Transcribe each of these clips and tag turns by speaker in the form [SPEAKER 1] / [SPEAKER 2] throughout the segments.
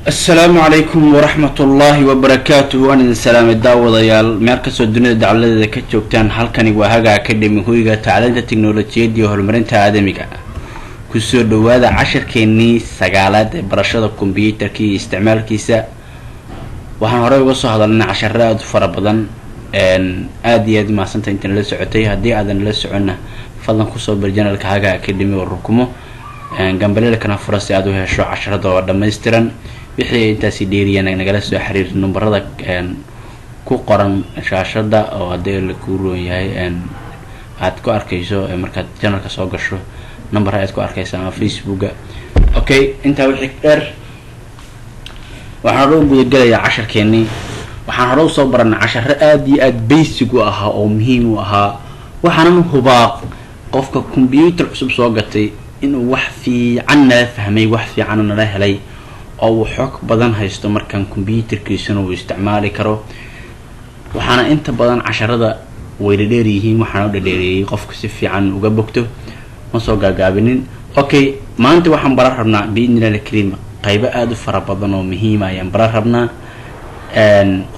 [SPEAKER 1] Asalaamu calaykum waraxmat ullaahi wabarakaatuh. Waan idin salaamay, daawadayaal, meel kastoo dunida dacwaladeeda ka joogtaan. Halkani waa Haga Academy, hoyga tacliinta, tiknolojiyadda iyo horumarinta aadamiga. Kusoo dhawaada cashirkeenii sagaalaad ee barashada kombyuutarka iyo isticmaalkiisa. Waxaan horey uga soo hadalnay casharo aada u fara badan. Aada iyo aad umahadsanta inta nala socotay. Haddii aadan nala soconna, fadlan kusoo bir channelka Haga Academy oo rukumo, gambaleelkana fura si aada u hesho casharada oo dhammaystiran. Wixii intaasi dheeriyana, nagala soo xiriir numberada ku qoran shaashada, oo haddii la kuu roon yahay aad ku arkayso markaad channelka soo gasho, number aad ku arkaysa ama Facebooka. Okay, intaa wixii dheer, waxaan hore u gudagelayaa casharkeenii. Waxaan hore usoo baranay casharo aada iyo aada basic u ahaa oo muhiim u ahaa. Waxaanan hubaa qofka combyuutar cusub soo gatay inuu wax fiican nala fahmay, wax fiicanna nala helay, oo uu xog badan haysto markaan combyuutarkiisuna uu isticmaali karo. Waxaana inta badan casharada way dhadheer yihiin, waxaana u dhadheereeyey qofku si fiican uga bogto, ma soo gaagaabinin. Okay, maanta waxaan baran rabnaa, biidnillahi alkariim, qaybo aada u fara badan oo muhiima ayaan baran rabnaa.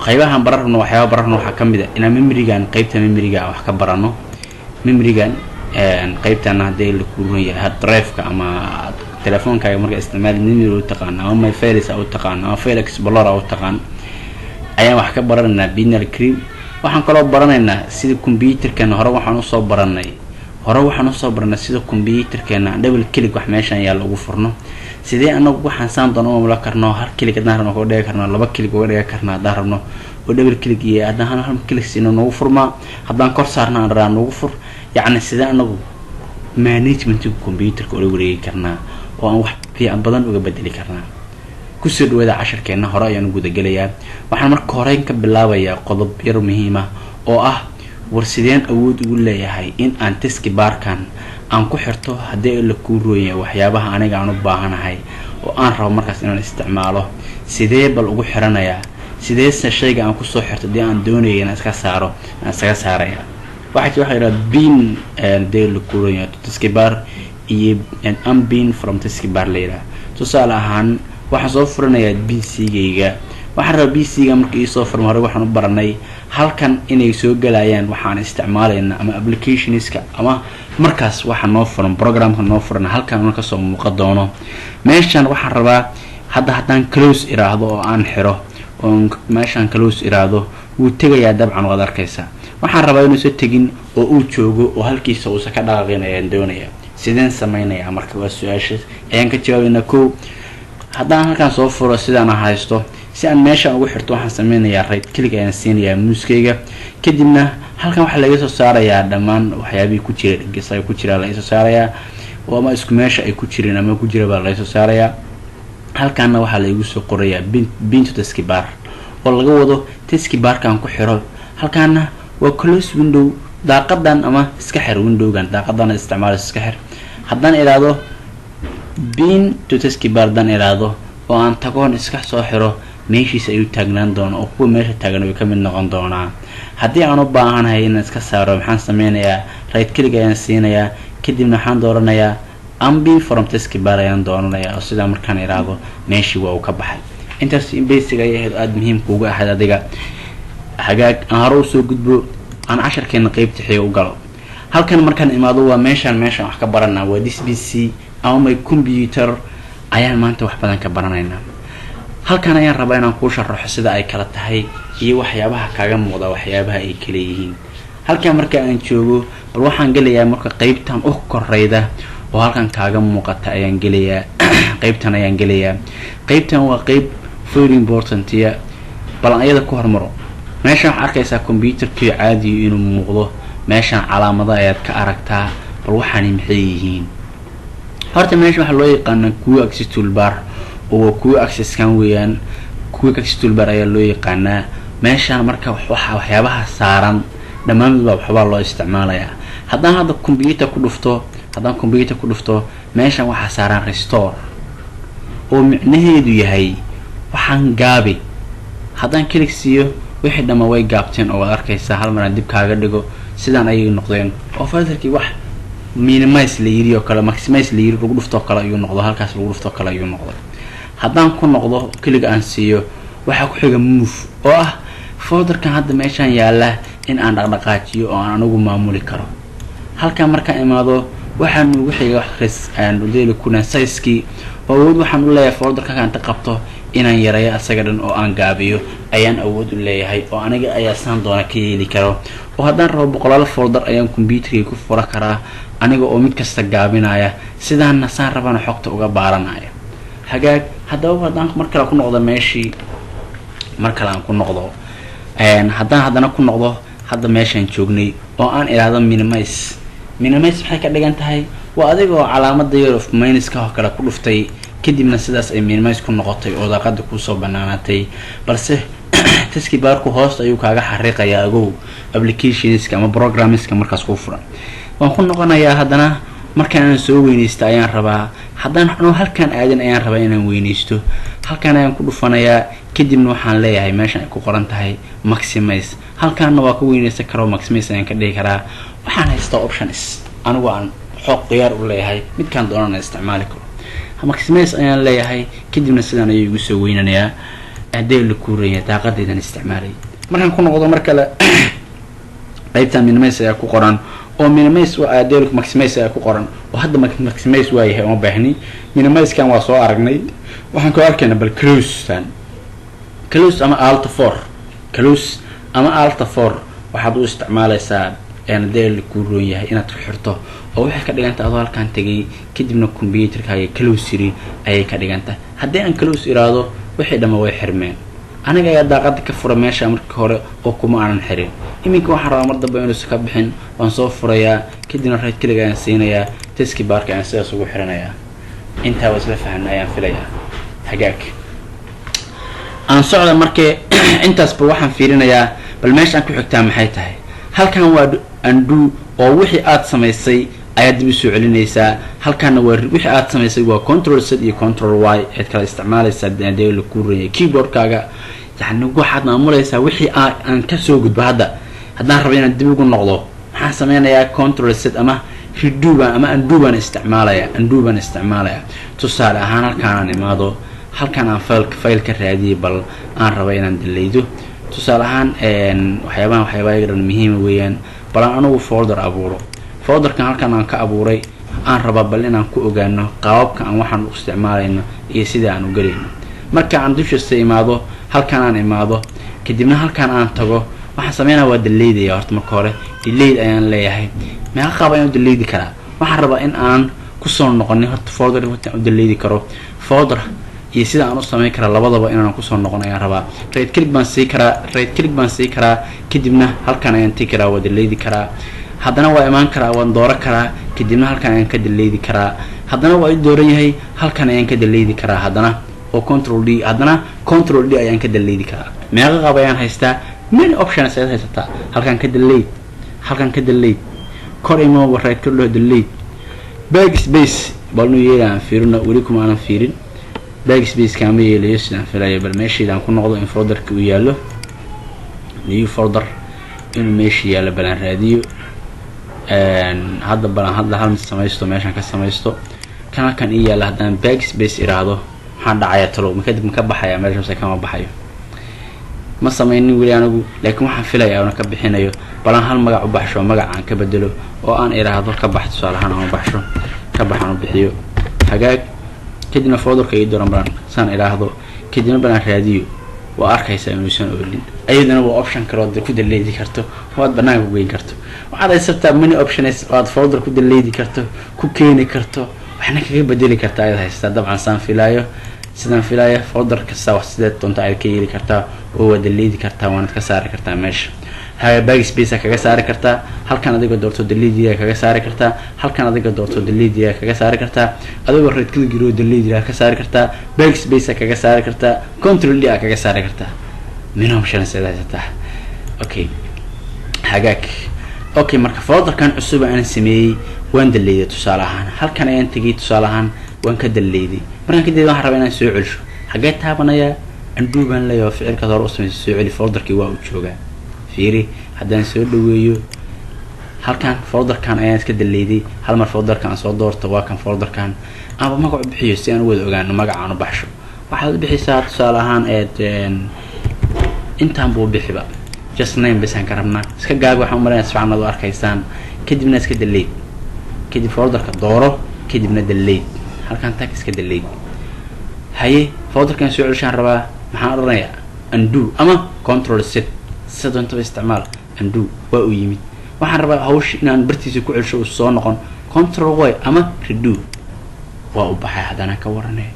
[SPEAKER 1] Qaybahaan baran rabno, waxyaaba baran rabno waxaa kamid a inaan memorygan, qeybta memoryga wax ka barano. Memorygan qeybtana, haddii la kuuran yahay hard drive-ka ama telefoonkaaga marka isticmaali, memory u taqaan ama my files u taqaan ama file explorer u taqaan, ayaan wax ka baranaynaa, biidnillahi alkariim. Waxaan kaloo baranaynaa sida combyuutarkeena hore waxaan usoo baranay sida combyuutarkeena double click wax meeshan yaalla ugu furno. Sidee anagu waxaan saan doona u karno? Hal click haddaan rabno uga dhigi karnaa, laba click uga dhigi karnaa haddaan rabno, oo double click iyo haddaan hal click siino nagu furmaa, haddaan kor saarna aan rabaa nagu fur. Yacni sidee anagu managementka combyuutarka ula wareegi karnaa oo aan wax fiican badan uga bedeli karnaa? Kusoo dhawaada casharkeena. Hore ayaan u gudagelayaa. Waxaan marka horeyn ka bilaabayaa qodob yar muhiim ah oo ah: war sideen awood ugu leeyahay in aan taskbarkan aan ku xirto, haddii la kuu roonya, waxyaabaha aniga aan u baahanahay oo aan rabo markaas inaan isticmaalo? Sidee bal ugu xiranayaa? Sideese shayga aan kusoo xirto, hadii aan doonaya inaan iska saaro, aan iskaga saaraya? Waxaa jira waxa yidhaha pin, hadii la kuu roonya, taskbar iyo unpin from taskbar la yidhaha. Tusaale ahaan, waxaan soo furanayaa PC gayga. Waxaan rabaa PC ga marka iisoo furma, hore waxaan u baranay halkan inay soo gelayaan waxaan isticmaalayna ama applicationska ama markaas waxa noo furan, programka noo furan, halkan una kasoo muuqa doono. Meeshan waxaan rabaa hadda haddaan close iraahdo oo aan xiro, oon meeshaan close iraahdo, wuu tegayaa dabcan, waad arkaysaa. Waxaan rabaa inuusa tegin oo uu joogo oo halkiisa uusa ka dhaqaaqin ayaan doonaya. Sideen samaynayaa marka? Waa su-aasha ayaan ka jawaabaynaa. Ko haddaan halkaan soo furo, sidaan haysto, si aan meeshaan ugu xirto, waxaan sameynayaa right click ayaan siinayaa muuskeyga. Kadibna halkan waxaa laga soo saarayaa dhammaan waxyaabihii ku jira, isaga ku jira laga soo saarayaa, oo ama isku meesha ay ku jireen ama ku jira baa laga soo saarayaa. Halkaana waxaa laigu soo qorayaa pin to taskbar, oo laga wado taskbarkan ku xiro. Halkaana waa close window, daaqadan ama iska xir windowgan, daaqadan isticmaal iska xir. Haddaan iraahdo pin to taskbar, haddaan iraahdo oo aan tagoon iska soo xiro, meeshiisa ayuu taagnaan doona oo kuwa meesha taagan way ka mid noqon doonaa. Haddii aan u baahanahay inaan iska saaro, maxaan sameynayaa? Right click ayaan siinayaa. Kadibna waxaan dooranayaa unpin from taskbar ayaan dooranayaa, oo sidaa markaan iraahdo meeshii waa uu ka baxay. Intaas basic ayay ahayd, aada muhiimka uga ahayd adiga. Hagaag, aan hore usoo gudbo, aan casharkeena qeybta xiga u galo. Halkan markaan imaado, waa meeshaan wax ka baranaa, waa this PC ama my computer ayaan maanta wax badan ka baranaynaa. Halkan ayaan rabaa inaan kuu sharaxo sida ay kala tahay iyo waxyaabaha kaaga muuqda, waxyaabaha ay kala yihiin. Halkan marka aan joogo, bal waxaan gelayaa marka qeybtan u koreyda oo halkan kaaga muuqata ayaan gelayaa. Qeybtan ayaan gelayaa. Qeybtan waa qeyb very importantia. Bal aan iyada ku hormaro. Meeshan waxaa arkaysaa computerkii caadiyo inuu muuqdo. Meeshan calaamado ayaad ka aragtaa. Bal waxaani maxay yihiin? Horta meesha waxaa loo yaqaanaa quick access toolbar, oo waa quick accesskan weeyaan. Quick access toolbar ayaa loo yaqaanaa. Meeshaan marka waxa waxyaabaha saaran dhammaantood baa waxbaa loo isticmaalayaa. Haddaan hadda computer ku dhufto, haddaan computer ku dhufto, meeshan waxaa saaran restore, oo micnaheedu yahay waxaan gaabi. Haddaan click siiyo, wixii dhamma way gaabteen oo waad arkaysaa. Hal mar aan dib kaaga dhigo, sidaan ayay noqdeen, oo filterkii wax minimize la yiri oo kale, maximize la yiri, lagu dhuftoo kale ayuu noqdo, halkaas lagu dhuftoo kale ayuu noqday. Haddaan ku noqdo, click-ga aan siiyo, waxaa ku xiga move, oo ah folderkan hadda meeshaan yaala in aan dhaqdhaqaajiyo oo aan anigu maamuli karo. Halkan markaan imaado, waxaa nugu xiga deeli kuna size-kii, oo awood waxaan u leeyahay folderka inta qabto inaan yareeyo asaga dhan oo aan gaabiyo ayaan awood u leeyahay, oo aniga ayaa saan doona ka yeeli karo. Oo haddaan rabo, boqolaal folder ayaan computerkay ku fura karaa, aniga oo mid kasta gaabinaya, sidaana saan rabana xogta uga baaranaya. Hagaag, haddaba haddaan mar kale ku noqdo meeshii, mar kale aan ku noqdo, haddaan haddana ku noqdo hadda meeshaan joognay oo aan idhaahdo minimize. Minimize maxay ka dhigan tahay? Waa adigoo calaamada yar of minuska oo kale ku dhuftay, kadibna sidaas ay minimize ku noqotay oo daaqada kuusoo banaanaatay. Balse taskbarku hoosta ayuu kaaga xariiqayaa, agow, applicationska ama programmeska markaas kuu furan. Waan ku noqonayaa haddana. Markaan aan soo weyneysta ayaan rabaa, haddaan anuu halkaan aadin ayaan rabaa inaan weyneysto, halkaan ayaan ku dhufanayaa. Kadibna waxaan leeyahay meeshan ay ku qoran tahay maximize. Halkaana waa ka weyneysan karo, maximize ayaan ka dhihi karaa. Waxaan haystaa options anigu aan xoog khiyaar u leeyahay, midkaan doonana isticmaali karo. Maximize ayaan leeyahay, kadibna sidaan ayuu igu soo weynanayaa, haddii la kuuraya daaqadaydan isticmaalay. Markaan ku noqdo mar kale, qaybtan minimize ayaa ku qoran, oo minimize maximize ayaa ku qoran, oo hadda maximize waa yahay, uma baahni. Minimizekan waa soo aragnay. Waxaan koo arkaynaa bal closetan. Close ama Alt 4, close ama Alt 4 waxaad u isticmaalaysaa hadee la kuu roon yahay inaad ku xirto, oo waxay ka dhiganta adoo halkaan tegay, kadibna computerkaaga close yiri ayay ka dhiganta. Haddii aan close iraado, wixii dhamma way xirmeen. Aniga ayaa daaqada ka fura meesha markii hore oo kuma aanan xirin. Iminka waxaan rabaa mar dambe inuusan ka bixin. Waan soo furayaa, kadibna right click ayaan siinayaa, taskbarka ayaan sidaas ugu xiranayaa. Intaa waa isla fahna ayaan filayaa. Hagaag, aan socda. Markee intaasba waxaan fiirinayaa bal meeshaan ku xigtaa maxay tahay. Halkan waa undo, oo wixii aad samaysay ayaad dib usoo celinaysaa. Halkaana waa wixii aad samaysay, waa Control Z iyo Control Y aad kala isticmaalaysaa hadee la kuuraya keyboardkaaga. Yani waxaad maamulaysaa wixii aan kasoo gudbo. Hadda haddaan rabo inaan dib ugu noqdo, maxaan sameynayaa? Control Z ama redo baan ama undo baan isticmaalaya, undo baan isticmaalaya. Tusaale ahaan, halkaan aan imaado, halkaan aan file ka raadiyay, bal aan rabo inaan delete-o. Tusaale ahaan, waxyaabahan waxyaabaa iyaga dhan muhiima weeyaan. Bal aan anigu folder abuuro. Folderkan halkaan aan ka abuuray aan rabaa bal inaan ku ogaano qaababka aan waxaan u isticmaalayno iyo sida aan u gelayno. Marka aan dushasta imaado, halkaan aan imaado, kadibna halkaan aan tago, waxaan sameynaya waa delete-aya. Horta marka hore delete ayaan leeyahay. Meeqa qaab ayaan u delete-i karaa? Waxaan rabaa in aan kusoo noqonin horta folder intaan u delete-i karo. Folder iyo sida aan u sameyn karaa labadaba inaan kusoo noqon ayaan rabaa. Right click baan sii karaa, right click baan sii karaa, kadibna halkaan ayaan tegi karaa, waa delete-i karaa. Haddana waa imaan karaa, waan dooran karaa, kadibna halkaan ayaan ka delete-i karaa. Haddana waa i dooran yahay, halkaan ayaan ka delete-i karaa haddana, oo Control D, haddana Control D ayaan ka delete-i karaa. Meeqa qaab ayaan haystaa? Many options ayaad haysataa. Halkaan ka delete, halkaan ka delete, kor imooba, right click dhaho, delete, backspace bal nu yeeli aan fiirino. Weli kuma aanan fiirin, backspace kaama yeelayo sidaan filayo. Bal meeshaydaan ku noqdo, in folderka uu yaallo, new folder inuu meesha yaallo bal aan raadiyo hadda. Bal aan hadda hal mid samaysto, meeshaan ka samaysto. Kan halkan ii yaalla, haddaan backspace iraahdo, maxaa dhacaya talow? Ma kadib ma ka baxaya meesha mise kama baxayo? Ma sameynin weli anigu, laakiin waxaan filayaa una ka bixinayo. Balan hal magac u baxsho, magac aan ka bedelo oo aan iraahdo ka bax. Tusaale ahaan aan u baxsho, ka baxaan u bixiyo. Hagaag, kadibna folderka ii dooran, balan saan iraahdo, kadibna balan raadiyo. Waa arkaysaa inuusan oolin. Ayadana waa option kale ood ku delete-i karto oo aad banaanka ku geyn karto. Waxaad haysataa many options oo aad folder ku delete-i karto, ku keeni karto, waxna kaga bedeli karta ayaad haysataa. Dabcan saan filaayo, sidaan filaayo, folder kasta wax sideed doonta ayaad ka yeeli kartaa, oo waad delete-i kartaa, waanad ka saari kartaa meesha. Backspace kaga saari kartaa, halkan adiga doorto delete kaga saari kartaa, halkan adiga doorto delete kaga saari kartaa, adigoo right click giro delete ka saari kartaa, backspace kaga saari kartaa, Control D kaga saari kartaa. Many options ayaad haysataa. Okay, hagaag. Okay, marka folderkan cusub aan sameeyey waan delete-ay. Tusaale ahaan, halkan ayaan tegay, tusaale ahaan waan ka delete-ay. Markaan kadib waxaan rabaa inaan soo celsho. Xaggee taabanayaa? Undo baan leeyahay, oo ficilkaad hore u samaysay soo celi. Folderkii waa uu joogaa. Fiiri, haddaan soo dhaweeyo halkan, folderkan ayaan iska delete-ay. Hal mar folderkan aan soo doorto, waa kan folderkan. Aanba magac u bixiyo si aan u wada ogaano. Magaca aan u baxsho Waxaad u bixisaa tusaale ahaan eed intaan buu bixiba, just name basaan ka rabnaa. Iska gaabi, waxaan umalanaya si fiican aad u arkaysaan. Kadibna iska delete. Kadib folderka dooro, kadibna delete. Halkaan tag, iska delete. Haye, folderkan soo celishaan rabaa. Maxaan odhanayaa? Undo ama Control Z, sida doontaba isticmaal. Undo waa uu yimid. Waxaan rabaa hawsha inaan bartiisa ku celsho, uu soo noqon. Control Y ama redo, waa u baxay. Haddana ka waranay.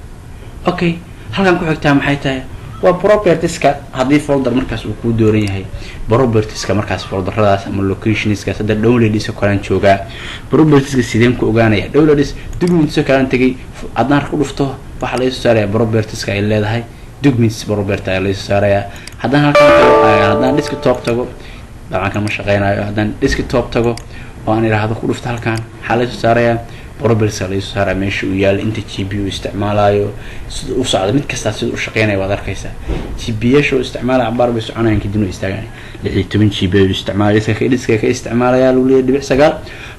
[SPEAKER 1] Okay, halkan ku xigtaa maxay tahay? Waa propertieska. Haddii folder markaas uu kuu dooran yahay, propertieska markaas folderadaas ama locationskaas. Hadda downloads kalaan joogaa. Propertieska sideen ku ogaanaya? Downloads documents kalaan tegay. Haddaan ku dhufto, waxaa laga soo saaraya propertieska ay leedahay. Documents property ayaa laga soo saarayaa. Haddaan halkan tago, haddaan desktop tago, dabcan kama shaqeynayo. Haddaan desktop tago oo aan idhaahdo ku dhufto halkan, waxaa laga soo saarayaa propertieska laga soo saaraya, meesha uu yaalo, inta GB uu isticmaalayo, sida u socdo, mid kastaa sida u shaqeynaya waad arkaysaa. GB yasha uu isticmaalaya cabaar bay soconayaan, kadibna way istaagaan. 16 GB uu isticmaalaya, diska ka isticmaalaya lagu leeyahay 0.9,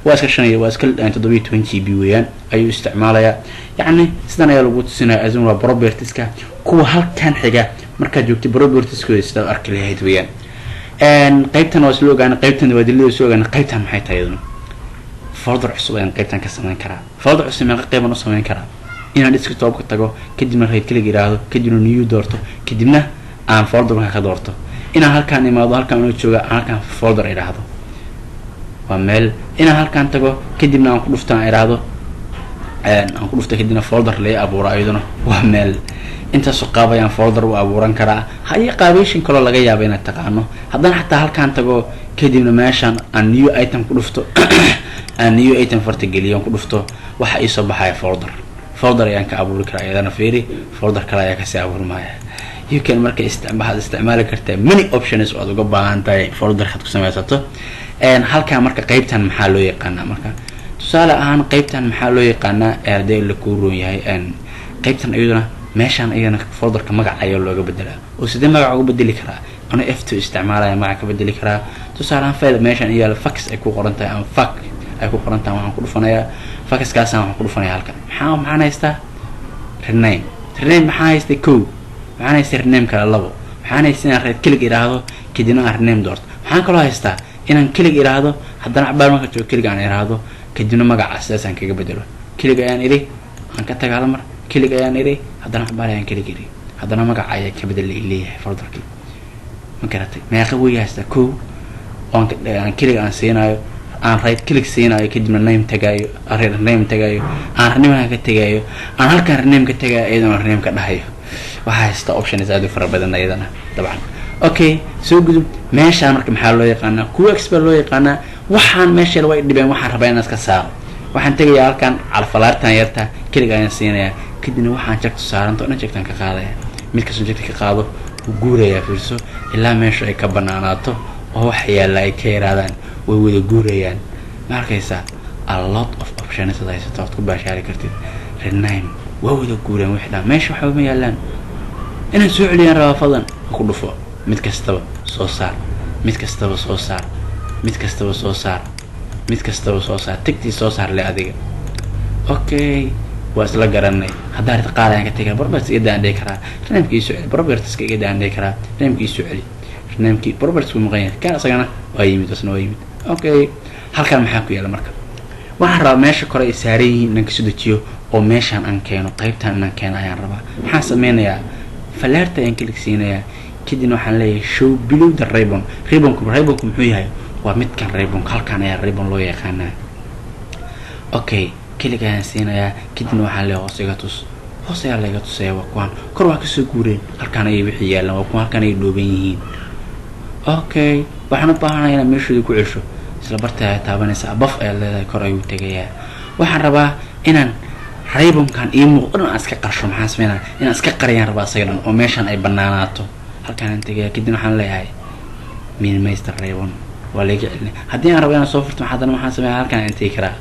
[SPEAKER 1] waa iska shan iyo waa iska 17 GB weeyaan ayuu isticmaalayaa. Yacni sidan ayaa lagu tusinaya. Azun waa propertieska. Kuwa halkan xiga markaad joogtay propertieskooda sidaad arki lahayd weeyaan. Qaybtan waa isla ogaana, qaybtan waa dilada isla ogaana. Qaybtan maxay tahay iyaduna? Folder cusub ayaan qaybtan ka samayn karaa. Folder cusub meeqa qeyban u samayn karaa? Inaan desktop ka tago, kadibna right click yiraahdo, kadibna new doorto, kadibna aan folder markaa ka doorto. Inaan halkaan imaado, halkaan inoo jooga, aan halkaan folder idhaahdo, waa meel. Inaan halkaan tago, kadibna aan ku dhufto, aan idhaahdo, aan ku dhufto, kadibna folder laga abuuro, iyaduna waa meel. Intaasoo qaab ayaan folder u abuuran karaa. Haye, qaabeyshin kaloo laga yaaba inaad taqaano. Haddana xataa halkaan tago, kadibna meeshaan aan new item ku dhufto, aan new item farta geliyo, aan ku dhufto, waxa iisoo baxaya folder. Folder ayaan ka abuuri karaa iyadana. Fiiri, folder kale ayaa kasii abuurmaya. You can marka waxaad isticmaali kartaa many options oo aad uga baahan tahay folderkaad ku samaysato. Halkaan marka qeybtan maxaa loo yaqaanaa? Marka tusaale ahaan qeybtan maxaa loo yaqaanaa? Hadee la kuu roon yahay qeybtan iyaduna, meeshaan iyadana folderka magac ayaa looga bedelaa. Oo sidee magaca uga bedeli karaa? Ano F2 isticmaalaya magaca ka bedeli karaa. Tusaale ahaan file meeshaan iyaala fax ay ku qoran tahay ama fax ay ku qoran tahay, waxaan ku dhufanayaa faxkaasaan. Waxaan ku dhufanaya halkan. Maxaan haystaa? Rename. Rename maxaan haystay? Kow, maxaan haystay? Rename kale. Labo, maxaan haystay? Inaan right click idhaahdo, kadibna aan rename doorto. Maxaan kaloo haystaa? Inaan click idhaahdo, haddana cabaar marka joogo click aan idhaahdo, kadibna magaca sidaas aan kaga bedelo. Click ayaan idhi, aan ka taga hal mar. Click ayaan idhi, haddana cabaar ayaan click idhi, haddana magaca ayaa ka bedel leeyahay folderkii. Ma garatay? Meeqa wey haystaa? Kow, oon aan click aan siinayo, aan right click siinayo, kadibna name tagaayo, rename tagaayo, aan rename ka tagaayo, aan halkaan rename ka tagaayo, iyadana rename ka dhahayo. Waxaa haystaa options aad u fara badan iyadana dabcan. Okay, soo gudub. Meeshaan marka maxaa loo yaqaanaa? Kuwa x baa loo yaqaanaa. Waxaan meesha way dhibeen, waxaan rabaa inaan iska saaro. Waxaan tegayaa halkaan, calfalaartan yarta click ayaan siinayaa, kadibna waxaan checkto saaranta o dhan checktaan ka qaadaya. Mid kastoo checkta ka qaado wuu guurayaa. Fiirso, ilaa meeshu ay ka banaanaato oo wax yaalla ay ka yaraadaan, way wada guurayaan. Ma arkaysaa? A lot of options ad haysato oad ku baashaari kartid. Rename, waa wada guurayaan wixii dhan, meesha waxba ma yaallaan. Inaan soo celiyaan rabaa, fadlan ku dhufo. Mid kastaba soo saar, mid kastaba soo saar, mid kastaba soo saar, mid kastaba soo saar, tigtii soo saar le adiga. Okay, waa isla garanay. Haddaa rit qaar ayaan ka tegi karaa, properties iga daan dhihi karaa, renameka ii soo celi. Propertieska iga daan dhihi karaa, renameka ii soo celi. Renamekii properties buu maqan yahay kan, isagana waa yimid, isna waa yimid. Okay, halkan maxaa ku yaala? Marka waxaan rabaa meesha kore ay saaran yihiin inaan kasoo dejiyo oo meeshaan aan keeno, qaybtaan inaan keeno ayaan rabaa. Maxaan sameynayaa? Falaarta ayaan click siinayaa, kadibna waxaan leeyahay show below the ribbon. Ribbonku muxuu yahay? Waa midkan ribbonka, halkaan ayaa ribbon loo yaqaanaa. Okay, click ayaan siinayaa, kadibna waxaan leeyahay hoos iga tus. Hoos ayaa layga tusaya. Waa kuwaan kor waa kasoo guureen, halkaan ayay wixii yaalaan, waa kuwan halkaan ay dhooban yihiin. Okay, waxaan u baahanaya inaad meeshooda ku cesho. Isla barta ayaa taabanaysa, above ayaad leedahay, kor ayuu tegayaa. Waxaan rabaa inaan ribbonkan ii muuqdo dhan aan iska qarsho. Maxaan sameynaa? Inaan iska qariyaan rabaa isaga dhan oo meeshaan ay banaanaato. Halkaan aan tegaya, kadibna waxaan leeyahay minimize the ribbon, waa layga celinay. Haddii aan rabo inaan soo furto, haddana maxaan sameeya? Halkaan ayaan tegi karaa.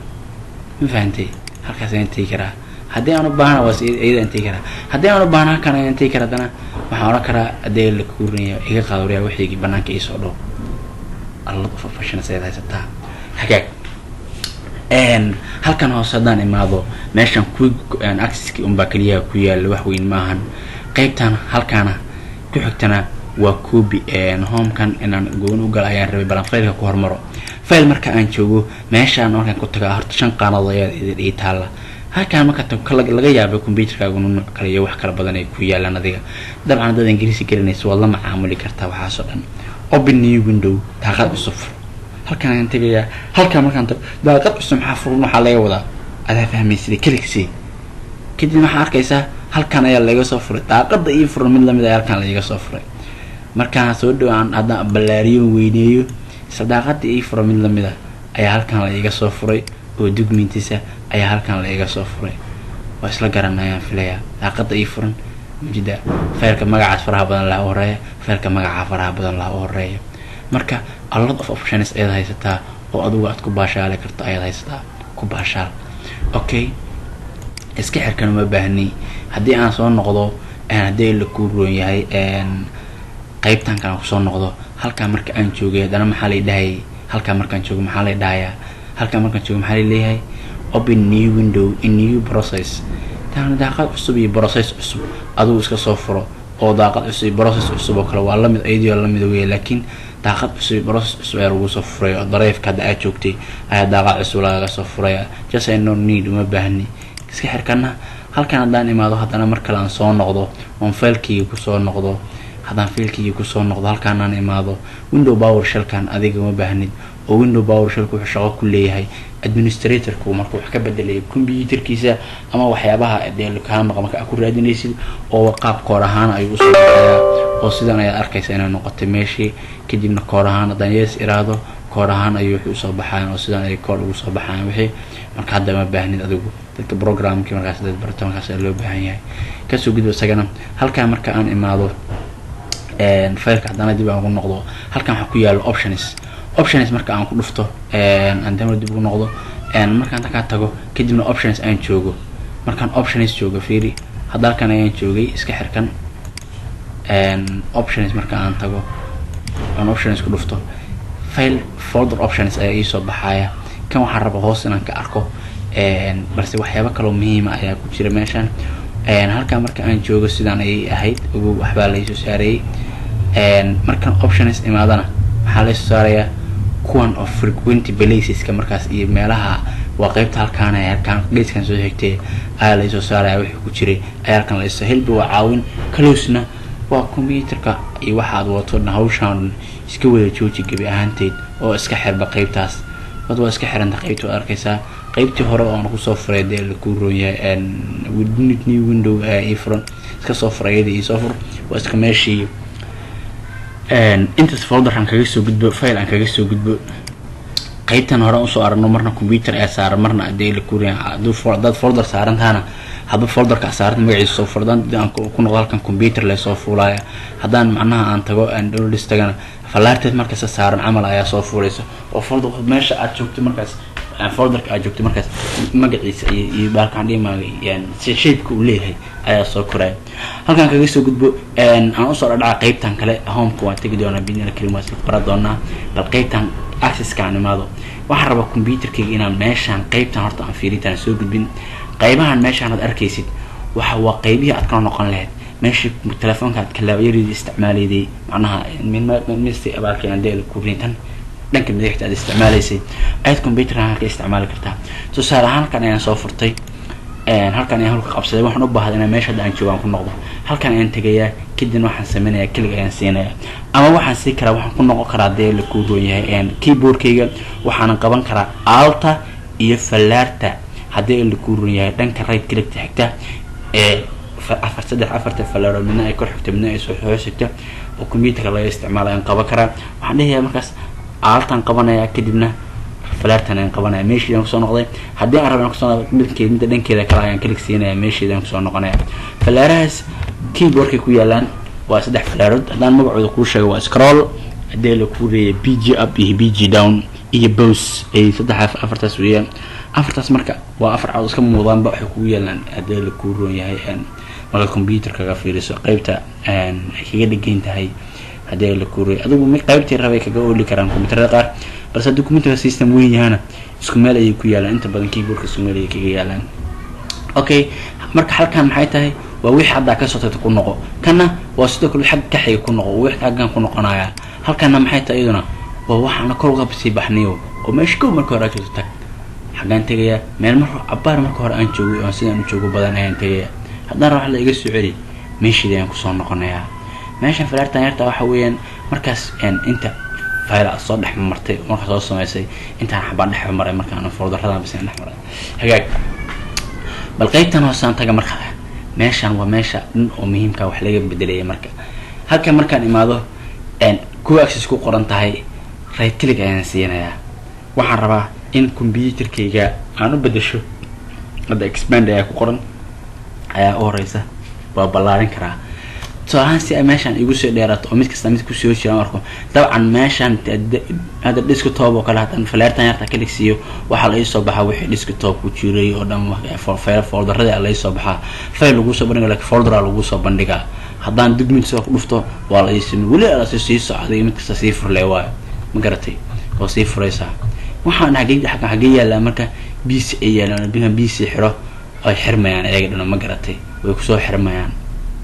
[SPEAKER 1] Ma fahantay? Halkaas ayaan tegi karaa. Haddii aan u baahana, waa iyada aan tegi karaa. Haddii aan u baahna, halkaan ayaan tegi karaa. Haddana waxaan oran karaa haddii la kuurinaya iga qaado waryaa, wixiigii banaanka iisoo dhow. A lot of options ayaad haysataa. Hagaag, halkan hoose haddaan imaado, meeshan quick accesski unbaa keliyaha ku yaala, wax weyn maahan. Qeybtan halkaana ku xigtana waa copy. Homekan inaan gooni u gala ayaan rabay, balan fileka ku hormaro. File marka aan joogo, meeshaan markaan ku tagaa, horta shan qaanadood ayaa idin ii taalla halkaan. Marka laga yaabay computerkaagu nuuc kale iyo wax kala badan ay ku yaalaan. Adiga dabcan haddaad Ingiriisi garanayso, waad la macaamuli kartaa waxaasoo dhan. Open new window, daaqad cusub fur. Halkaan ayaan tegayaa. Halkaan markaan tago, daaqad cusub maxaa furan? Waxaa laga wadaa adaa fahmaysida. Click sii. Kadib waxaa arkaysaa halkaan ayaa laga soo furay daaqada ii furan. Mid lamid ayaa halkaan laiga soo furay. Markaan soo dhawaan, haddaan ballaariyo, weyneeyo, isla daaqada ii furan mid lamid a ayaa halkaan la iga soo furay, oo documentiisa ayaa halkaan la iga soo furay. Waa isla garanayaan filayaa. Daaqada ii furan mujida, fileka magacaas faraha badan laha u horeeya, fileka magaca faraha badan laha u horeeya. Marka a lot of options ayaad haysataa oo adigu aad ku baashaali karto ayaad haysataa. Ku baashaal. Okay, iska xirkan uma baahni. Haddii aan soo noqdo, haddii la kuu roon yahay, qeybtan kale aan kusoo noqdo. Halkaa marka aan joogay, haddana maxaa lay dhahayay? Halkaa markaan joogo maxaa lay dhahayaa? Halkaa markaan joogo maxaa lay leeyahay? Open new window in new process. Taana daaqad cusub iyo process cusub adigu iska soo furo, oo daaqad cusub iyo process cusub oo kale waa lamid, iyadoo lamid weya, laakiin daaqad cusub iyo process cusub ayaa lagu soo furay, oo drive-ka hadda aad joogtay ayaa daaqad cusub lagaga soo furaya. Just I no need, uma baahni. Iska xirkana. Halkan haddaan imaado, haddana mar kale aan soo noqdo oon filekeyga kusoo noqdo, haddaan filekeyga kusoo noqdo, halkaanaan imaado, window PowerShellkan adiga uma baahnid, oo window PowerShellku wuxuu shaqo ku leeyahay administratorku markuu wax ka bedelayo computerkiisa ama waxyaabaha dee kaa maqa marka aad ku raadinaysid, oo qaab code ahaan ayuu usoo baxayaa, oo sidan ayaad arkaysa inay noqotay meeshii. Kadibna code ahaan haddaan yes iraado, code ahaan ayuu wuxuu usoo baxayan, oo sidan ay code ugu soo baxayan wixii. Marka hadda ma baahnid adigu. Dadka programkii markaas dad barto, markaas loo baahan yahay. Kasoo gudbo isagana. Halkaan marka aan imaado, fileka haddana dib aan ugu noqdo, halkan waxaa ku yaalo options. Options marka aan ku dhufto, aan dama dib ugu noqdo, markaan halkaa tago, kadibna options aan joogo, markaan options joogo, fiiri hadda halkan ayaan joogay. Iska xirkan. Options marka aan tago, aan options ku dhufto, file folder options ayaa iisoo baxaya. Kan waxaan rabaa hoos inaan ka arko, balse waxyaabo kaloo muhiima ayaa ku jira meeshan. Halkan marka aan joogo, sidaan ayay ahayd. Ogow, waxbaa laisoo saarayay. Markaan options imaadana, maxaa laisoo saarayaa? Kuwan oo frequent placeska markaas iyo meelaha waa qeybta halkaan, halkaan geeskan soo xigtay ayaa laisoo saaraya. Wixii ku jiray ayaa halkan laisoo. Help waa caawin, closena waa computerka iyo waxaad wato dhan. Hawshaan iska wada jooji gebi ahaanteed oo iska xirba qeybtaas. Wad waa iska xiranta qeybta. Waad arkaysaa qeybtii hore oo aan kusoo furay, dee lakuu roon yahay, new window ii furan. Iska soo furay iyadii, iisoo fur, waa iska meeshii. Intaas folder aan kaga soo gudbo, file aan kaga soo gudbo. Qeybtan hore usoo aragno, marna computer ayaa saaran, marna adee la kuriya. Haddaad folder saaran tahana, hadba folderka saaran magaciisa soo fur. Haddaan aan ku noqdo halkan, computer lee soo fuulaya. Haddaan macnaha aan tago, aan downloads tagana, fallaarteed markasta saaran camal ayaa soo fuulaysa, oo folder meesha aad joogto markaas, folderka aad joogto markaas magaciisa iyo baalkaan dhimaagay shapeka uu leeyahay ayaa soo koraya. Halkaan kaga soo gudbo, aan usoo dhadhaca qeybtan kale. Homeka waan tegi doonaa bidnil karim, waa isla bara doonaa. Bal qeybtan accesska aan imaado. Waxaan rabaa computerkayga inaan meeshaan qeybtan horta aan fiiritaan soo gudbin. Qeybahan meeshaan aad arkaysid waxa waa qeybihii aad kala noqon lahayd meeshii telefoonka aad kalaabyaridi isticmaalayday, macnaha mist abaalkii dee kurintan dhanka midigta aad isticmaalaysay ayaad computerka ka isticmaali kartaa. Tusaale ahaan, halkan ayaan soo furtay, halkan ayaan hulka qabsaday. Waxaan u baahday inaan meesha hadda aan joogo aan ku noqdo. Halkan ayaan tegayaa, kadibna waxaan sameynayaa click ayaan siinayaa, ama waxaan sii karaa, waxaan ku noqon karaa, dee la kuu roon yahay, keyboardkayga waxaanan qaban karaa alta iyo fallaarta, haddii la kuu roon yahay, dhanka right clickta xigta ee afar saddex afarta fallaaro, midna ay kor xigto, midna ay soo hoos xigto, oo computerka laga isticmaalo ayaan qaban karaa. Waxaan dhihayaa markaas altaan qabanayaa, kadibna fallaartan ayaan qabanaya, meeshiidaan kusoo noqday. Haddii aan rabo inaan kusoo noqdo midkeed, midda dhankeeda kale ayaan click siinaya, meesheedaan kusoo noqonaya. Fallaarahaas keyboardkay ku yaalaan waa saddex fallaarood. Haddaan magacooda kuu sheego, waa scroll, haddii la kuu reeyay page up iyo page down iyo pause, ay saddex afartaas weeyaan. Afartaas marka waa afar cadood iska muudaanba, waxay kugu yaalaan, haddii la kuu roon yahay, markaad computerkaga fiiriso qeybta ay kaga dhegan tahay, haddii la kuu roon adigu qaybtii rabay kaga ooli karaan computerada qaar. Balse haddii computerka system weyn yahana, isku meel ayay ku yaalaan. Inta badan keyboardka isku meel ayay kaga yaalaan. Okay, marka halkan maxay tahay? Waa wixii haddaa kasoo tagta ku noqo. Kana waa sidoo kale xag ka xiga ku noqo, wixii xaggan ku noqonaya. Halkana maxay tahay iyaduna? Waa waxaana kor uga sii baxniyo oo meesha kow marka hore aad joogto tag. Xaggaan tegayaa? Meel mar cabaar marka hore aan joogay oo sidaan u joogo badan ayaan tegaya. Haddaan rabo wax la iga soo celi, meeshiida ayaan kusoo noqonayaa. Meeshan falaartan yarta waxa weeyaan markaas inta file aad soo dhex martay, markaa soo samaysay, intaan xabaan dhex maray, markaan folderadan bas dhex maray. Hagaag, bal qaybtan hoosaan taga. Marka meeshan waa meesha dhan oo muhiimka wax laga bedelaya. Marka halkan markaan imaado, kuwa access ku qoran tahay, right click ayaan siinayaa. Waxaan rabaa in computerkayga aan u bedesho. Hadda expand ayaa ku qoran, ayaa u horeysa, waa ballaarin karaa. Tusaale ahaan, si ay meeshaan igu soo dheeraato oo mid kasta mid kusoo jira arko. Dabcan meeshaan hadda desktop oo kale, haddaan faleertan yarta click siiyo, waxaa la iisoo baxaa wixii desktop ku jiray oo dhan, folderadii la iisoo baxaa. File lagu soo bandhiga, lakin folderaa lagu soo bandhigaa. Haddaan documents ku dhufto, waa la iisoo weli ala sii socday, mid kasta sii furle waayo, ma garatay? Oo sii furaysaa. Waxaan xagee xagee yaallaa? Marka PC ay yaalaan, PC xiro, ay xirmayaan iyaga dhano, ma garatay? Way kusoo xirmayaan.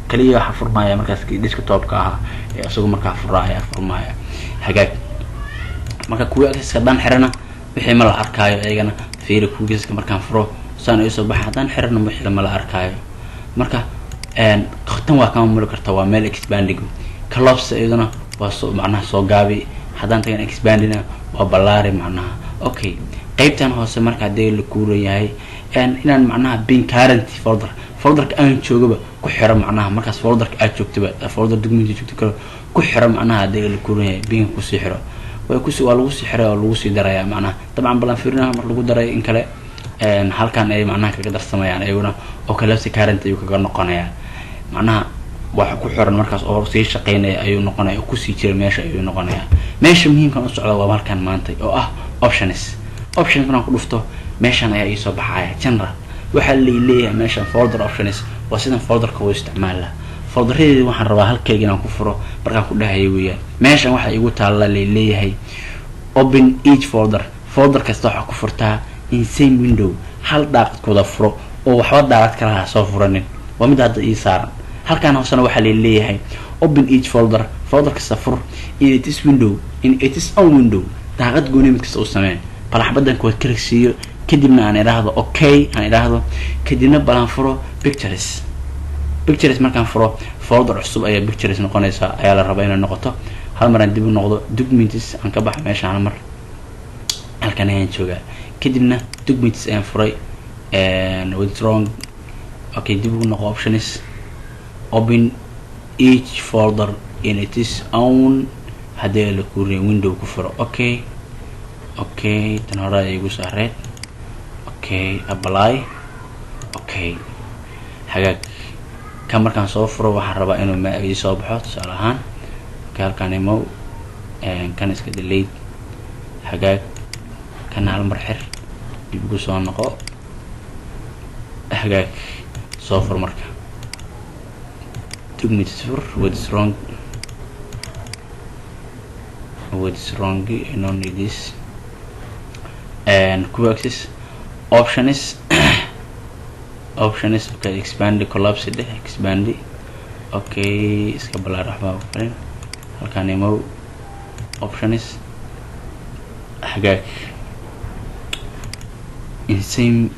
[SPEAKER 1] Kaliya waxaa furmaya markaas desktopka ahaa ee isagu markaa furaa ayaa furmaya. Hagaag, marka kuwa accesska haddaan xirana, wixii ma la arkaayo iyagana. Fiiri, kuwa accesska markaan furo saan isoo baxa, haddaan xirana wixii ma la arkaayo. Marka tan waa kama muli karta, waa meel expanding. Collapse iyaduna waa soo macnaha soo gaabi. Haddaan tagan expandina, waa ballaari macnaha. Okay, qeybtan hoose marka haddii la kuuran yahay inaan macnaha pin current folder, folderka aan joogaba ku xiro, macnaha markaas folderka aad joogtaba, folder document joogto kale ku xiro, macnaha haddii la kuuran yahay pinka kusii xiro, way kus waa lagu sii xiray oo lagu sii daraya macnaha. Dabcan balan fiirinaha mar lagu daray in kale halkan ay macnaha kaga darsamayaan iyaguna, oo collapse current ayuu kaga noqonayaa. Macnaha waxa ku xiran markaas oo sii shaqeynaya ayuu noqonaya, oo kusii jira meesha ayuu noqonayaa. Meesha muhiimkan u socda waa halkan maanta oo ah options. Options markaan ku dhufto, meeshan ayaa iisoo baxaya general. Waxaa laleeyahay meeshan folder options, waa sidan folderka uu isticmaala. Folderadeedi waxaan rabaa halkayga inaan ku furo markaan ku dhahaya weeyaan. Meeshan waxaa igu taalla laleeyahay open each folder, folder kasta waxaa ku furtaa in same window, hal daaqad kuwada furo oo waxba daaqad kalaha soo furanin. Waa mid hadda ii saaran. Halkaan hoosena waxaa laleeyahay open each folder, folder kasta fur in its window, in its own window, daaqad gooni mid kasta u samee. Balaxbadan kuwaad click siiyo, kadibna aan idhaahdo okay, aan idhaahdo, kadibna balaan furo pictures. Pictures markaan furo, folder cusub ayaa pictures noqonaysa, ayaa la rabaa inay noqoto. Hal mar aan dib u noqdo documents, aan ka baxa meesha. Hal mar halkan ayaan joogaa, kadibna documents ayaan furay. What's wrong? Okay, dib ugu noqo options, open each folder in its own, haddii la kuuriya window ku furo. Okay, tan hore ay igu saareed. Okay, apply. Okay, hagaag. Kan markaan soo furo, waxaan rabaa inuu ma ii soo baxo. Tusaale ahaan, okay, halkaan imow, kan iska delete. Hagaag, kana hal mar xir, dib ugu soo noqo. Hagaag, soo fur. Marka documents fur. What is wrong? What is wrong? I don't need this. And quick access options, options. Okay, expand, collapse dheh, expand. Okay, iska balaar, waxbaa ku falin. Halkaan imow, options. Hagaag, in same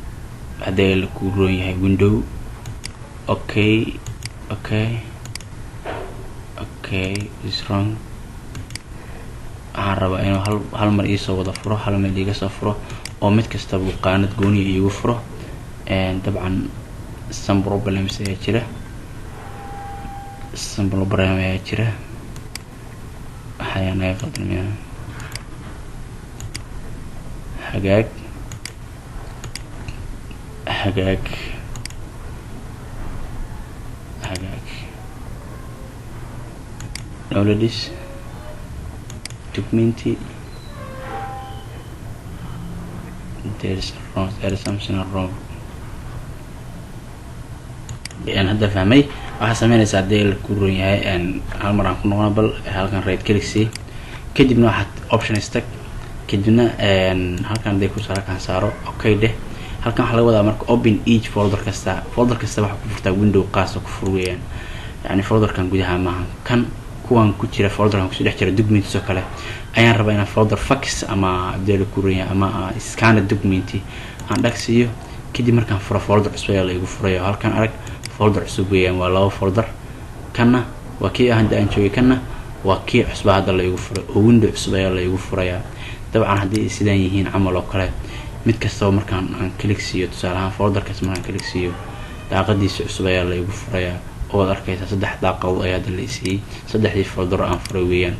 [SPEAKER 1] haddii la ku roon yahay window. Okay, is wrong. Waxaan rabaa inuu hal mar iisoo wada furo, hal meel iiga soo furo, oo mid kastaba qaanad gooniya iigu furo. Dabcan some problems ayaa jira, some problem ayaa jira. Waxayaa naga qaldan miya? Hagaag, hagaag, hagaag. Downloads, document, there is wrong, there is something wrong. Aan hadda fahmay. Waxaa sameynaysaa, haddii la ku ron yahay, hal mar aan ku noqono. Bal halkan right click sii, kadibna waxaad options tag, kadibna halkan haday ku halkan saaro, okay dheh. Halkan waxaa laga wadaa marka open each folder kasta, folder kasta waxaa ku furtaa window qaasa ku fur weeyaan. Yani folderkan gudaha maaha, kan kuwan ku jira folderkan kusoo dhex jira documents oo kale ayaan rabaa inaan folder fax ama abdeel kuraya ama scanner document aan dhagsiiyo. Kadib markaan furo, folder cusub ayaa la igu furayo. Halkan arag, folder cusub weeyaan. Waa laba folder, kanna waa kii hadda aan joogay, kanna waa kii cusba hadda la igu furay, oo window cusub ayaa la igu furayaa. Dabcan haddii ay sidaan yihiin camal oo kale, mid kastaba markaan aan click siiyo, tusaale ahaan folderkaas markaan click siiyo, daaqadiisa cusub ayaa la igu furayaa. Oo waad arkaysaa, saddex daaqadood ayaa hadda la isiiyey, saddexdii folder aan furay weeyaan.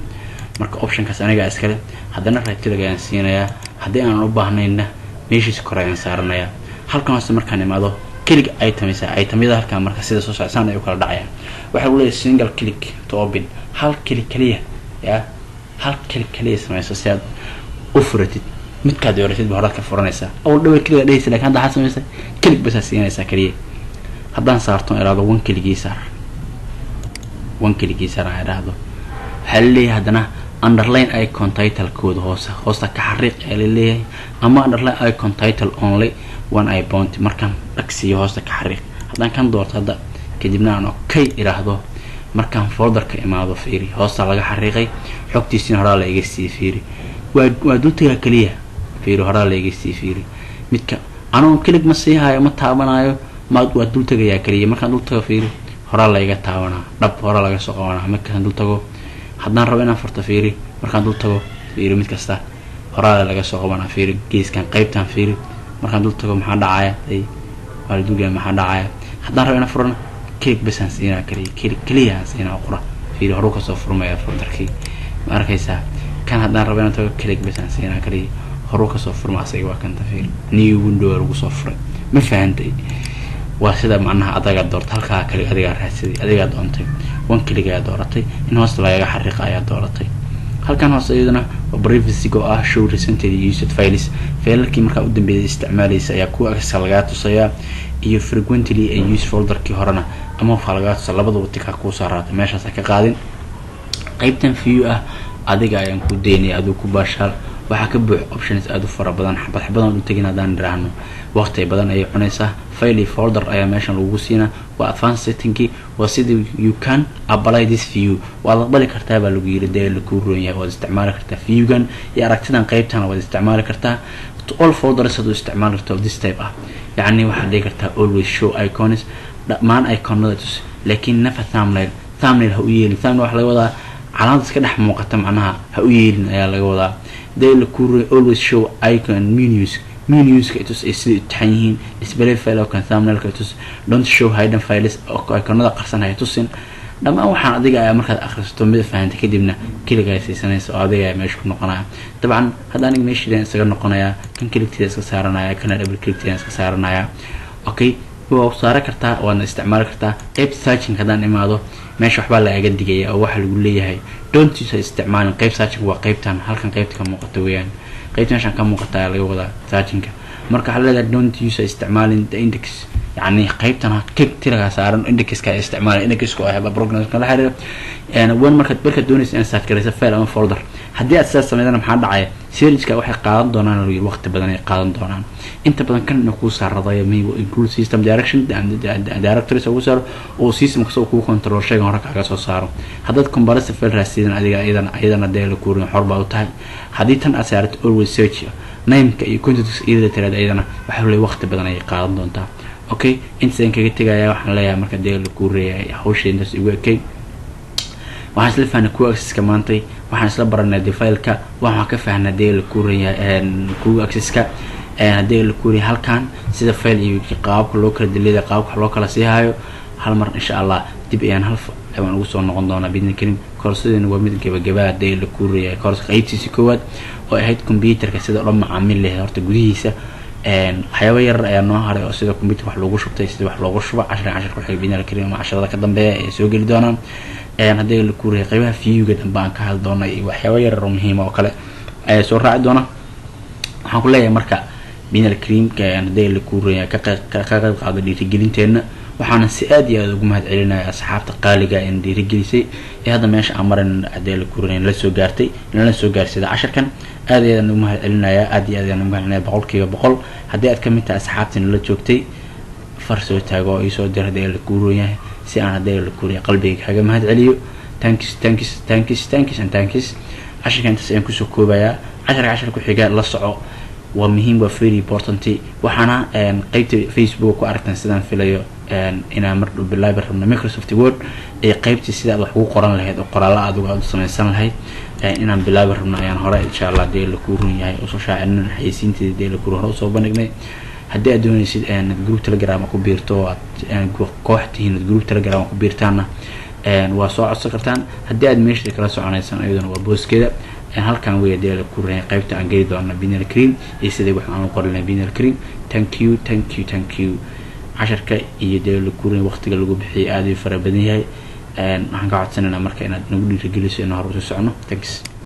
[SPEAKER 1] Marka optionkaas anigaa iskale. Haddana right click ayaan siinayaa, haddii aanan u baahnayna meeshiisa kore ayaan saaranayaa. Halkan hoose markaan imaado, click items, itemyada halkan marka sida soo socsaan ay u kala dhacayaan. Waxaa lagu leeyahay single click to open, hal click kaliya ya, hal click kaliya samayso si aad u furatid. Midkaad dooratid ba horaad ka furanaysaa. Awal double click dhehaysa, lakin hadda waxaad samaysay click basaa siinaysaa kaliya. Haddaan saarto, iraado one clickii saar, one clickii saar aan idhaahdo, waxaa laleeyahay haddana underline icon titlekooda hoose, hoosta ka xariiq ayaa laleeyahay, ama underline icon title only when I point, markaan dhagsiiyo hoosta ka xariiq. Haddaan kan doorto hadda, kadibna aan okay idhaahdo, markaan folderka imaado, fiiri, hoosta laga xariiqay, xogtiisina horaa la iga sii. Fiiri, waa dultagaa keliya. Fiiri, horaa la iga sii. Fiiri, midka anoo click ma siihayo, ma taabanayo, ma waa dul tagayaa keliya. Markaan dul tago, fiiri, horaa la iga taabanaa, dhab, horaa laga soo qabanaa. Markaan dul tago, haddaan rabo inaan furto, fiiri, markaan dul tago, fiiri, mid kasta horaa laga soo qabanaa. Fiiri geeskan, qaybtan fiiri. Markaan dul tago maxaa dhacaya? Ay waa la dulgaya. Maxaa dhacaya haddaan rabo inaan furana? Click basaan siinaa kaliya, click keliya aan siinaa qura. Fiiri, horuu kasoo furmaya folderkii, ma arkaysaa? Kan haddaan rabo inaan tago, click basaan siinaa kaliya, horuu kasoo furma asaga. Waa kanta, fiiri, new window lagu soo furay. Ma fahantay? Waa sida macnaha adagaa doortay halkaa kali, adigaa raadsaday, adigaa doontay, one click ayaa dooratay, in hoosta lagaga xariiqa ayaa dooratay. Halkan hoose iyaduna waa privacy oo ah show recently used files, failalkii markaa u dambeeyay isticmaalaysa ayaa kuwa access lagaa tusayaa, iyo frequently ay use folderkii horena ama waxaa lagaa tusa. Labadaba tika kuu saaraata, meeshaas ha ka qaadin. Qaybtan view ah adiga ayaan ku daynaya, adigu ku baashaal. Waxaa ka buux options aada u fara badan. Xabad xabadan u tegin haddaan idhaahno, waqti badan ayay cunaysaa. File iyo folder ayaa meeshan lagu siinaa, waa advanced settingkii. Waa sidii you can apply this view, waad aqbali kartaa baa lagu yiri, dee lakuu roon yahay, waad isticmaali kartaa viewgan iyo aragtidan, qaybtan waad isticmaali kartaa to all folders aad u isticmaali kartaa of this type ah. Yacni waxaad dhigi kartaa always show icons, dhammaan iconada tus, laakiin never thumbnail, thumbnail ha u yeelin. Thumbnail waxaa laga wadaa calaamad iska dhex muuqata, macnaha ha u yeelin ayaa laga wadaa. Dee lakuu roon always show icon menus, menuska itus ay sida taxan yihiin, display file icon, thumbnailka itus, don't show hidden files, oo iconada qarsan hay tusin. Dhammaan waxaan adiga ayaa markaad akhrisato mid fahantay, kadibna keligaa siisanaysa oo adiga ayaa meesha ku noqonaya. Dabcan hadda aniga meeshiidan isaga noqonayaa, kan clickteeda iska saaranaya, kana double clickteeda iska saaranaya. Okay, waa saaran kartaa, waadna isticmaali kartaa. Qeybta searching haddaan imaado, meesha waxbaa lagaga digaya oo waxaa lagu leeyahay don't use, isticmaalin qeyb searching. Waa qeybtan halkan, qeybta ka muuqata weeyaan, qeybta meeshan ka muuqata ayaa laga wadaa searchingka. Marka waxaa leedahay don't use, isticmaalin the index, yacni qeybtan tiraga saaran indexka isticmaala. Indexku ah programka la xiriira one. Markaad doonaysa inaad search garayso file ama folder, haddii aad sidaas sameydana, maxaa dhacaya? Searchka waxay qaadan doonaan lagu waqti badan ay qaadan doonaan. Inta badan kan inuu kuu saaradayo maybe include system direction directories ugu saaro oo system kasta uu kuu control shaygan hore kaaga soo saaro. Haddaad comparison file raadsidan adiga iyadana dee la kuurin, xor baa u tahay. Haddii tan aad saarato always search nameka iyo contents iyada tiraada, iyadana waxa leeyahay waqti badan ayay qaadan doontaa. Okay, intaasaan kaga tegaya. Waxaan leeyahay marka dee la kuureeyay hawsha intaas igu ekay. Waxaan isla fahnay quick accesska maantay, waxaan isla baranay de fileka, waxaan ka fahnay dee la kuuraya quick accesska, haddii la kuuriya halkan sida file iyo qaababka loo kala dilida, qaababka loo kala sii hayo. Hal mar insha Allah dib ayaan hal waan ugu soo noqon doonaa bidni karim. Koorsadeena waa mid gabagabaa haddii la kuuraya, koorska qeybtiisa koowaad oo ahayd computerka sida loo macaamil lahayd horta gudihiisa. Waxyaaba yarar ayaa noo haray oo sida computer wax loogu shubtay, sida wax loogu shubo, cashar cashar ku xigay bidni karim ama casharada ka dambeeya ay soo geli doonaan. Haddii la kuuraya qeybaha viewga dambe aan ka hadli doona iyo waxyaaba yarar oo muhiima oo kale ayaa soo raaci doona. Waxaan ku leeyahay marka binal creamka haddii la kuuraya ka qayb qaado dhiirigelinteena. Waxaana si aad iyo aada ugu mahad celinaya asxaabta qaaliga in dhiirigelisay ee hadda meesha aan maran hadee la kurinay la soo gaartay, nala soo gaarsida casharkan. Aad iyo aadaan ugu mahad celinaya, aad iyo aad ayaan ugu mahad celinaya, 100%. Haddii aad kamid tahay asxaabtii nala joogtay, far soo taago oo iisoo dir haddii la kuuran yahay, si aan haddii la kuuriya qalbiga kaaga mahad celiyo. Thanks, thanks, thanks, thanks and thanks. Casharka intaas ayaan kusoo koobayaa. Casharka cashar ku xiga la soco, waa muhiim, waa very important. Waxaana qeybta Facebook ku aragtaan, sidaan filayo, inaan mar dhow bilaabi rabno Microsoft Word ee qeybtii sida aad wax ugu qoran lahayd oo qoraalla adigu aad u samaysan lahayd inaan bilaabi rabno ayaan hore, insha Allah, hadii la kuu run yahay, usoo shaacinin xayeysiinteeda hadii la kuu hore usoo bandhignay. Haddii aad doonaysid group Telegram ku biirto oo aad koox tihiin, aad group Telegram ku biirtaanna, waa soo codsan kartaan. Haddii aad meesha kala soconaysaan, iyaduna waa booskeeda halkan wey. Hadii la ku runyahay, qaybta aan geli doona binal cream iyo sidai wax aan u qorin lahay binal cream. Thank you, thank you, thank you. Casharka iyo dee la kurin waqtiga lagu bixiyay aada u fara badan yahay. Waxaan ka codsanaynaa marka inaad nagu dhiirigeliso inaan hore usii socono. Thanks.